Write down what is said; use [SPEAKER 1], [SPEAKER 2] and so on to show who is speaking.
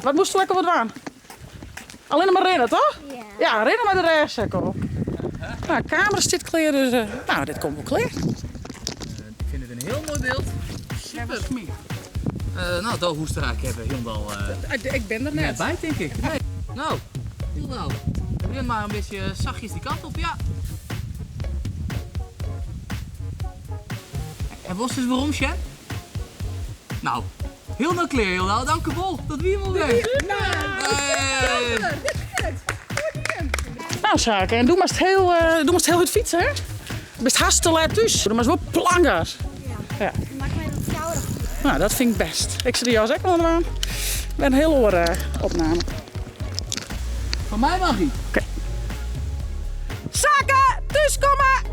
[SPEAKER 1] Wat moast lekker wat dwaan? Allinne mar rinne, toch?
[SPEAKER 2] Ja.
[SPEAKER 1] Ja, rinne mei de rêchsek op. Nou, de kamera stiet klear, dus eh, nou, dit komt wol klear.
[SPEAKER 3] Ik vind het een heel mooi beeld. Super. Uh, nou, dat hoest er eigenlijk even helemaal
[SPEAKER 1] uh, Ik ben er net.
[SPEAKER 3] net bij, denk ik. Nee. Nou, helemaal. Ren maar een beetje zachtjes die kant op, ja. En was dus waarom, Sjen? Nou, heel nou kleer, joh. Dank u wel. Dat wie hem weer. Hey.
[SPEAKER 1] Nou, Sake, en doe maar het heel, eh, doe maar het heel goed fietsen, hè? Bist hartstikke laat thuis. Doe maar eens wel plangas.
[SPEAKER 2] Ja.
[SPEAKER 1] Ja.
[SPEAKER 2] Maak mij wat kouder.
[SPEAKER 1] Nou, dat vind ik best. Ik zit de jas ook wel aan. Ik ben een heel oor eh, opname.
[SPEAKER 3] Van mij mag hij.
[SPEAKER 1] Oké. Sake, thuiskomen!